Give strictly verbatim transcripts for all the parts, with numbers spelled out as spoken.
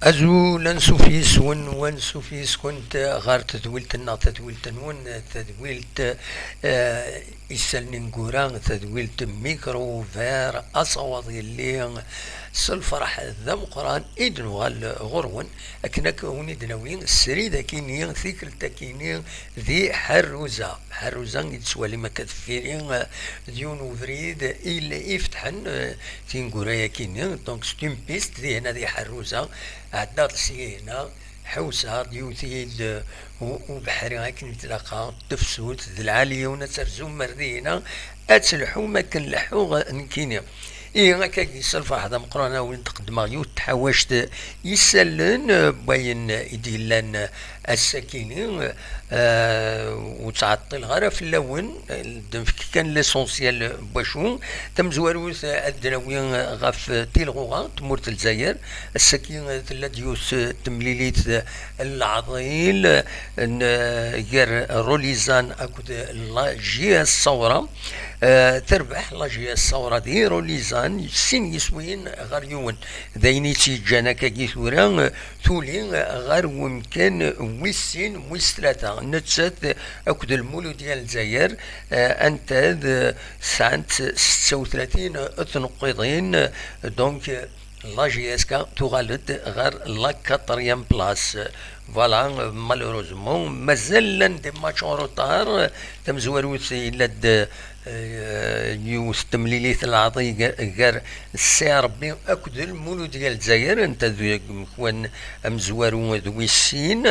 Azul, ansuf yes-wen, wansuf yes-kent ɣer tedwilt-nneɣ, tadwilt-nwen, tadwilt, eh, isallen ineggura, tadwilt Micro Ouvert, asawaḍ yelli s lferḥ d ameqqran i d-nuɣal ɣur-wen, akken ad wen-id-nawi srid akini, tikkelt akini, di Ḥerruza. Ḥerruza i d-tettwalim akka deffir-i, eh, d yiwen ubrid i ifetḥen, eh, tineggura-yakini. Donc, c'est une piste, dihin ad iḥerruza, ɛeddaɣ-d syin, ḥewseɣ-d, yiwet-iyi-d, eh, u-, ubeḥri akken i tlaqa, tefsut, d lɛali-wen ad terzum ar dihin, ad telḥum akken leḥḥuɣ nekkini. Ihi, akkagi, s lferḥ d ameqqran, ad wen-d-qeddmeɣ yiwet n tḥawact isallen, eh, n wayen i d-yellan ass-akini, eh, ur ttɛeṭṭileɣ ara fell-awen, eh, d-nefk kan l'essentiel n wacu. Tamezwarut, eh, ad d-nawi ɣef tilɣuɣa n tmurt n Lezzayer. Ass-agi, eh, tella-d yiwet, eh, temlilit, eh, n leɛḍil, eh, n, eh, gar Rolizan akked la J S Sawra. Eh, terbeḥ la J S Sawra di Rolizan, sin yiswiyen ɣer yiwen. D ayen i tt-yeǧǧan akkagi tura, eh, tuli, eh, ɣer wemkan wis sin, wis tlata. Nettat akked Lmuludya n Lezzayer, eh, anta d, eh, sɛant setta u tlatin tneqqiḍin, eh, donc, eh, la J S K tuɣal-d ɣer la quatrième place. Voilà, malheureusement, mazal llan des matchs en retard. Tamezwarut yella-d, eh, yiwet temlilit n leɛḍil gar, gar C R B akked Lmuludya n Lezzayer, anta d amezwaru d wis sin.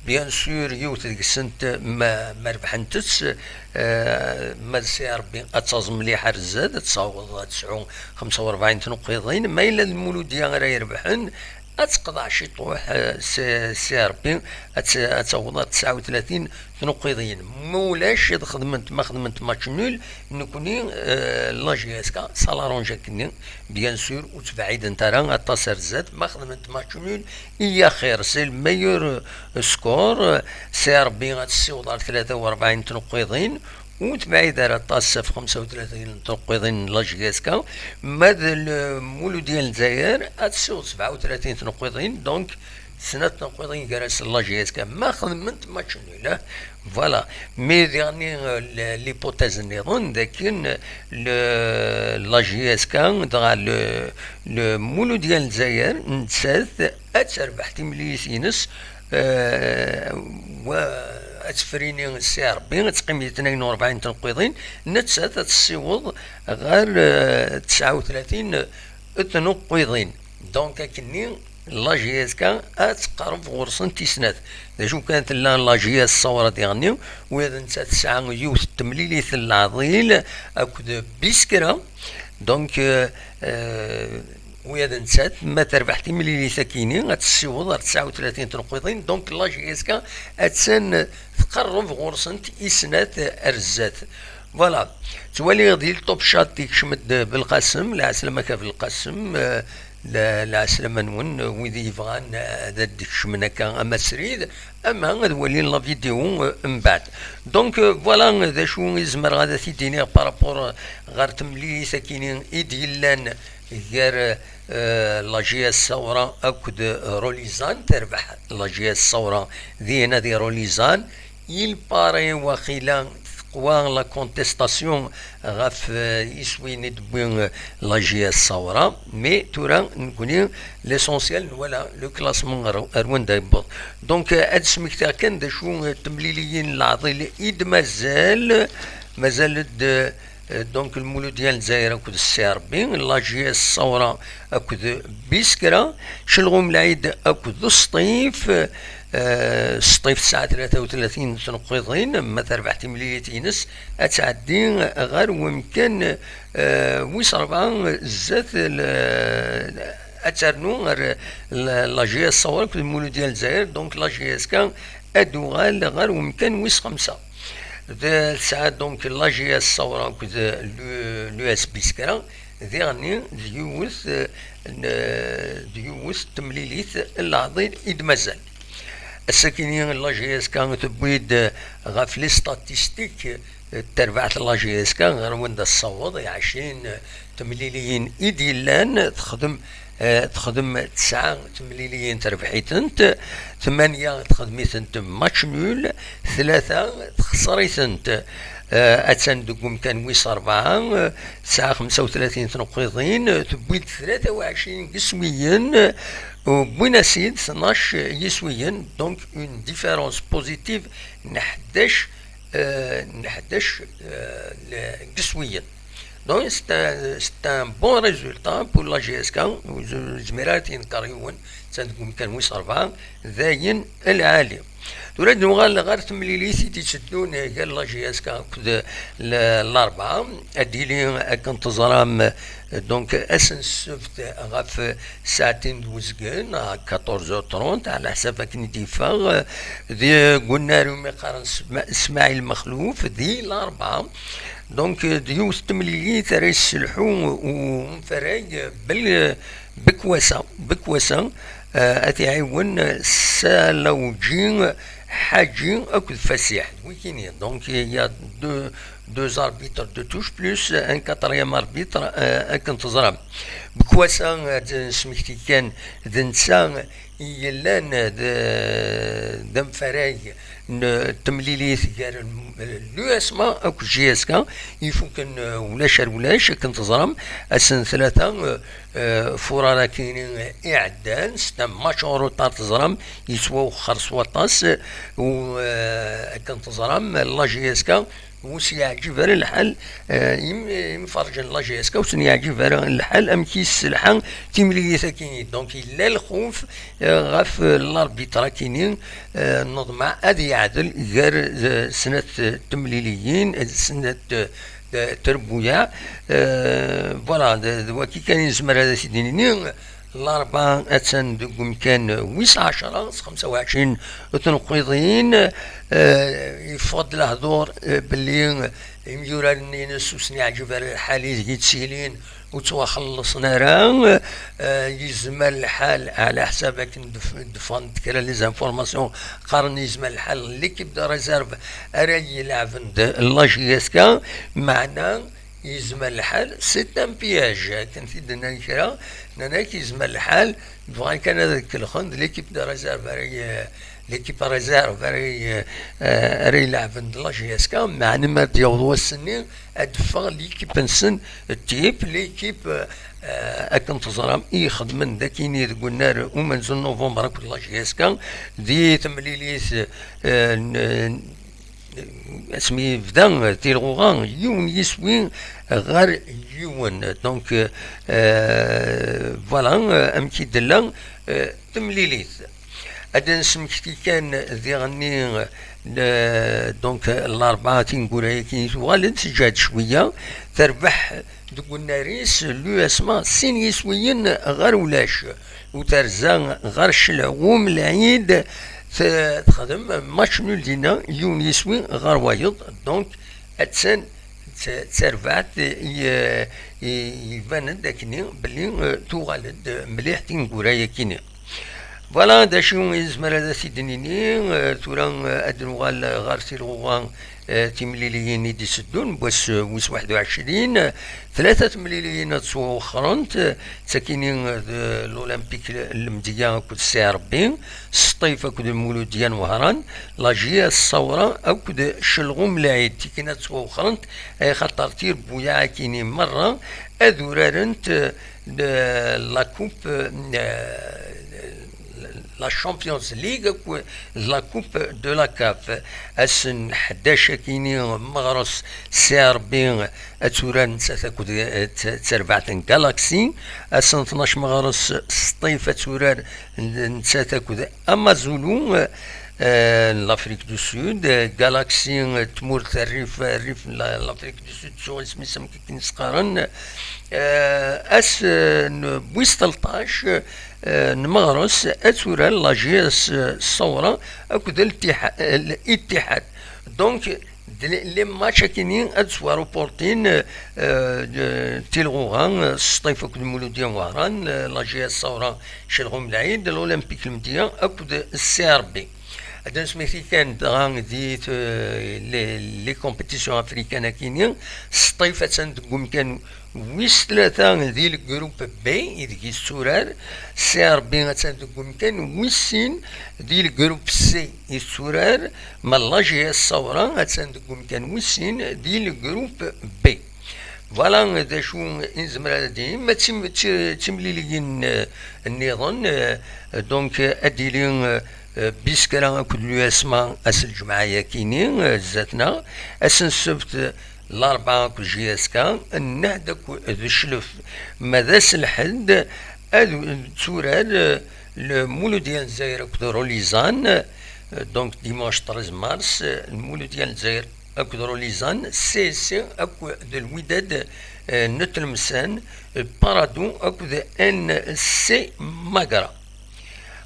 Bien sûr, yiwet deg-sent ma, ma rebḥent-tt, eh, ma d C R B ad taẓ mliḥ ar zdat, ad taweḍ ad tesɛu xemsa u rebɛin tneqqiḍin, ma yella d Lmuludya ara irebḥen, ad teqḍeɛ ciṭuḥ, eh, C-, C R B, ad t-, ad taweḍ ar tesɛa u tlatin tneqqiḍin. Ma ulac, ad xedment, ma xedment match nul, nekkni, eh, la J S K, ça l'arrange akkenni, bien sûr, ur ttbeɛident ara aṭas ar zdat, ma xedment match nul, i axir, c'est le meilleur, eh, score, eh, C R B ad tessiweḍ ar tlata u rebɛin tneqqiḍin, ur tebɛid ara aṭas ɣef xemsa u tlatin n tneqqiḍin n la J S K, ma d Lmuludya n Lezzayer ad tessiweḍ sebɛa u tlatin tneqqiḍin, donc snat tneqqiḍin gar-asen la J S K, ma xedment match nul, eh, voilà. Mais diɣen, eh, l-, l'hypothèse nniḍen d akken, eh, le-, la J S K, dɣa le-, Lmuludya n Lezzayer, nettat ad terbeḥ timlilit-ines, eh, wa ad tefrini C R B, ad teqqim di tnayen u rebɛin tneqqiḍin, nettat ad tessiweḍ ɣer, eh, tesɛa u tlatin tneqqiḍin. Donc, akkenni, la J S K ad teqreb ɣur-sen tis snat. D acu kan, tella la J S Sawra diɣenni, wiyaḍ netta tesɛa yiwet n temlilit n leɛḍil akked Biskra. Donc, euh, euh, wiyaḍ nettat, ma terbeḥ timlilit akini, ad tessiweḍ ar tesɛa u tlatin tneqqiḍin. Donc, la J S K attan tqerreb ɣur-sent i snat ar zdat. Voilà. Ttwaliɣ di le top chat ikcem-d Belqasem, lɛeslama-k a Belqasem, euh, la-, lɛeslama-nwen, wid yebɣan ad d-kecmen akka ama srid, ama ad walin la vidéo, euh, mbeɛd. Donc, euh, voilà, d acu i zemreɣ ad t-id-iniɣ par rapport, euh, ɣer temlilit akini i d-yellan gar, euh, la J S Sawra akked, euh, Rolizan, terbeḥ la J S Sawra di nadi Rolizan. Il paraît, waqila teqwa la contestation ɣef, euh, iswi-nni d-tewwi, euh, la J S Sawra, mais tura nekkni l'essentiel nwala le classement ar, ar wanda yewweḍ. Donc, euh, ad smektiɣ kan d acu, euh, temliliyin n leɛḍil i d-mazal, mazal-d, euh, donc Lmuludya n Lezzayer akked C R B, la J S Sawra akked Biskra, Celɣum Lɛid akked Sṭif, Eh, Sṭif tesɛa tlata u tlatin tneqqiḍin, ma terbeḥ timlilit-ines, ad tɛeddi ɣer wemkan, eh, wis rebɛa zdat l-, ad ternu ɣer la, la J S Sawra akked Muludya n Lezzayer, donc la J S K ad tuɣal ɣer wemkan wis xemsa. D-, tesɛa donc la J S Sawra akked l'U-, l'U S B Skra, diɣenni d yiwet, eh, n, d yiwet temlilit n leɛḍil i d-mazal. Ass-akini, la J S K tewwi-d ɣef les statistiques, eh, terbaɛt n la J S K ɣer wanda tessaweḍ, i ɛecrin temliliyin i d-yellan, texdem, eh, texdem tesɛa temliliyin terbeḥ-itent, tmanya texdem-itent match nul, tlata texṣer-itent. Eh, attan deg umkan wis rebɛa, eh, tesɛa xemsa u tlatin tneqqiḍin, eh, tewwi-d tlata u ɛecrin n yiswiyen, eh, wwin-as-id tnac yiswiyen, donc une différence positive n ḥdac, eh, n ḥdac, eh, n yiswiyen. Donc, c'est un, c'est un bon résultat pour la J S K. Ur yezmir ara ad t-yenkeṛ yiwen, attan deg umkan wis rebɛa, d ayen lɛali. Tura ad nuɣal ɣer temlilit i d-itteddun gar la J S K akked l-, Larebɛa. Ad d-yili, akken teẓram, donc, ass n ssebt ɣef ssaɛtin d uzgen, à quatorze heures trente, ɛla ḥsab akken i d-yeffeɣ, deg unnar umi qqaren Sma-, Smaɛil Mexluf, di Larebɛa. Donc, d yiwet n temlilit ara yesselḥu umfarag bel-, Bekwasa, Bekwasa, eh, ad t-iɛiwen Salawǧi Ḥaǧi akked Fasiḥ, d wikini. Donc, il y a deux, deux arbitres de touche, plus un quatrième arbitre, eh, akken teẓram. Bekwasa, ad nesmekti kan, d netta i yellan d, d amfarag n temlilit gar l'U S M A akked J S K, ifuken, eh, ulac ar ulac, akken teẓram, ass n tlata, eh, eh, furar akini iɛeddan, c'est un match en retard, teẓram, yettwawexxer s waṭas, u, eh, akken teẓram, la J S K ur s-yeɛǧib ara lḥal, eh, im-, imferrǧen n la J S K ur sen-yeɛǧib ara lḥal amek i yesselḥa timlilit akini. Donc, yella lxuf, eh, ɣef, eh, l'arbitre akini, eh, neḍmeɛ ad yeɛdel gar, eh, snat, eh, temliliyin, eh, snat, eh, eh, trebbuyaɛ. Eh, voilà, d, d waki kan i nezmer ad t-id-nini. Larebɛa attan deg umkan wis ɛecṛa s xemsa u ɛecrin tneqqiḍin. Eh, yeffeɣ-d lehdur, eh, belli imyuraren-ines ur sen-yeɛǧib ara lḥal ideg i ttilin, ur ttwaxellṣen ara. Eh, yezmer lḥal, ɛla ḥsab akken def-, d-ffɣent kra les informations, qqaren yezmer lḥal l'équipe de réserve ara ileɛben d la J S K, meɛna yezmer lḥal c'est un piège, akken t-id-nnan kra, nnan-ak yezmer lḥal bɣan kan ad kelxen d l'équipe de réserve ara y-, l'équipe réserve ara y-, eh, ara ileɛben d la J S K, meɛna ma d-yaweḍ wass-nni ad d-teffeɣ l'équipe-nsen, type l'équipe, eh, akken teẓram i ixedmen d akini deg unnar umenzu n novembre akked la J S K di temlilit, eh, n-, asmi yebda tilɣuɣa, yiwen yiswi ɣer yiwen. Donc, euh, voilà, euh, amek i d-tella, euh, temlilit. Ad d-nesmekti kan diɣenni, euh, donc, Larebɛa tineggura-agi tuɣal-d, teǧǧa-d cwiya, terbeḥ deg unnar-is l'U S M A sin yiswiyen ɣer ulac. U terza ɣer Celɛum Lɛid, t-, texdem match nul dinna, yiwen yiswi ɣer wayeḍ. Donc, attan t-, d tarbaɛt i, i, ibanen-d akkenni belli, eh, tuɣal-d mliḥ tineggura-yakini. Voilà, d acu i nezmer ad as-id-nini, eh, tura, eh, ad nuɣal ɣer tilɣuɣa, eh, timliliyin i d-iteddun, n wass, eh, wis waḥed u ɛecrin, eh, tlata temliliyin ad ttwawexxrent, eh, d takini, eh, d l'Olympique n Lemdeyya akked C R B, Sṭif akked Lmuludya n Wehran, la J S Ṣawra akked Celɣum Lɛid, tikin ad ttwawexxrent, axaṭer tirebbuyaɛ akini merra ad urarent, eh, de la coupe, eh, la Champions League akked la Coupe de la CAF. Ass n ḥdac akini meɣres C R B ad turar nettat akked, eh, t-, tarbaɛt n Galaxy. Ass n tnac meɣres Sṭif ad turar n-, nettat akked Amazulu, eh, n l'Afrique du Sud. Eh, Galaxy, eh, tmurt rrif, rrif n la-, l'Afrique du Sud, tuɣ isem-is amek akken i s-qqaren. Eh, ass, eh, n wis tleṭṭac, eh, n meɣres ad turar la J S Ṣawra akked Ltiḥa-, L'ittihad. Donc, d-, les matchs akini ad ttwaruportin, eh, d-, tilɣuɣa, eh, Sṭif akked Lmuludya n Wehran, eh, la J S Ṣawra Celɣum Lɛid, l'Olympique Lemdeyya akked C R B. Ad nesmekti kan dɣa di t-, les, les compétitions africaines akini, Sṭif attan deg umkan Wis tlata di lgrup B ideg yetturar, C R B attan deg umkan wis sin, di lgrup C yetturar, ma l'A G S Saoura attan deg umkan wis sin di lgrup B. Voilà d acu i nezmer ad d-nini. Ma d tim-, d ti-, d timliliyin, eh, nniḍen, eh, donc, eh, ad d-ili, eh, eh, Biskra akked l'U S M A ass n lǧemɛa yakini, eh, zdat-neɣ, ass n ssebt, eh, Larebɛa akked J S K, Nnehd akked Cclef, ma d ass n lḥedd, ad d-turar, eh, Lmuludya n Lezzayer akked Rulizan, eh, donc dimanche treize mars, eh, Lmuludya n Lezzayer akked Rulizan, C S C akked Lwidad, eh, n Tlemsan, eh, Paradou akked N C Magra.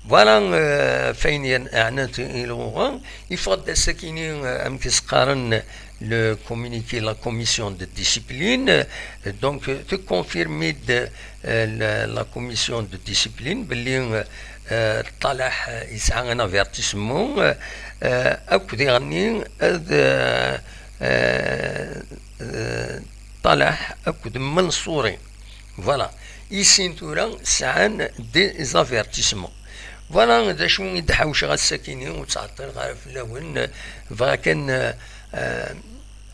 Voilà, euh, f ayen yeɛnan i lɣuɣa, yeffeɣ-d ass-akini, euh, amek i s-qqaren, le communiqué de la commission de discipline, euh, donc, euh, tconfirme-d, euh, la, la commission de discipline belli, euh, euh, Ṭalaḥ, euh, yesɛa un avertissement, euh, euh, akked diɣenni ad, euh, euh, euh, Ṭalaḥ akked Mansouri. Voilà. I sin tura sɛan des avertissements. Voilà d acu i d-ḥawceɣ ass-akini, ur ttɛeṭṭileɣ ara fell-awen. Bɣiɣ kan, euh,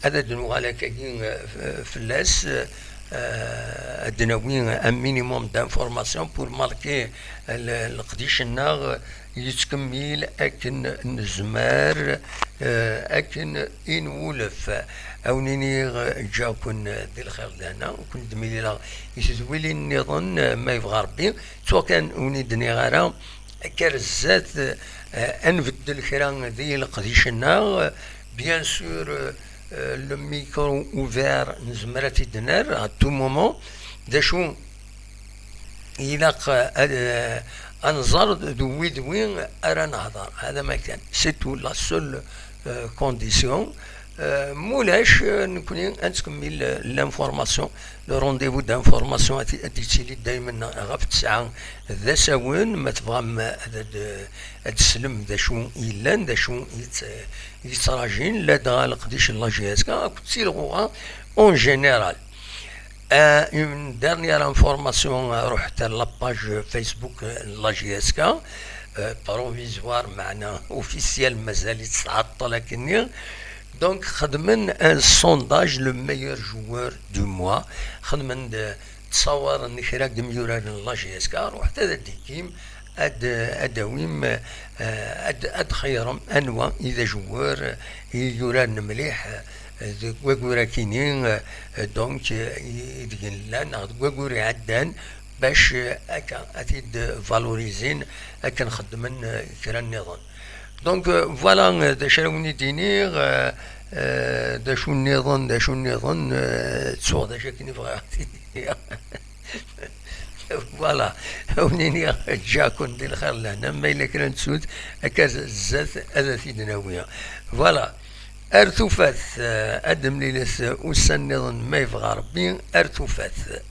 ad d-nuɣal akkagi, euh, fell-as, euh, ad d-nawi un minimum d'informations pour marquer le-, leqdic-nneɣ yettkemmil akken nezmer, eh, akken i nwulef. A wen-iniɣ, eh, ǧǧiɣ-ken, eh, di lxir d lehna, ur ken-d-milileɣ i tedwilin nniḍen, eh, ma yebɣa Rebbi. Ttuɣ kan ur wen-id-nniɣ ara akka ar zdat, eh, ad nbeddel kra di leqdic-nneɣ. Bien sûr, eh, eh, le micro ouvert nezmer ad t-id-nerr à tout moment. D acu ilaq, eh, ad, eh, ad nẓer d wi d wi ara nehder. Hada ma kan. C'est tout, la seule, eh, condition. Eh, mulac, eh, nekni ad nettkemmil, eh, l'information, le rendez-vous d'information ad, ad yettili daymen ɣef ttesɛa d asawen, ma tebɣam ad, ad, ad teslem d acu yellan, d acu yett-, yettrajin, ladɣa leqdic n la J S K akked tilɣuɣa en général. Euh, une dernière information, euh, ruḥet ar la page Facebook, euh, n la J S K, euh, provisoire, meɛna officiel, mazal-itt tɛeṭṭel akkenni. Donc, xedmen un sondage, le meilleur joueur du mois. Xedmen-d, ttṣawaren kra n yimyuraren n la J S K, ruḥet ad d-tikim, ad, ad d-tawim, eh, ad, ad d-txeyyṛem anwa i d ajewwer i yuraren mliḥ, eh, deg wayyur-akini, eh, donc, eh, i, i deg nella, neɣ deg wayyur iɛeddan, bac, eh, akka ad t-id-valorisin, akken xeddmen, eh, kra nniḍen. Donc, euh, voilà, euh, d acu ara wen-id-iniɣ, euh, euh, d acu nniḍen, d acu nniḍen, euh, ttuɣ d acu akken i bɣiɣ ad t-id-iniɣ. Voilà, a wen-iniɣ ǧǧiɣ-ken di lxir lehna, ma yella kra n tsut, akka zdat ad t-id-nawi. Voilà, ar tufat, euh, ad d-nemlilet ussan nniḍen ma yebɣa Rebbi, ar tufat.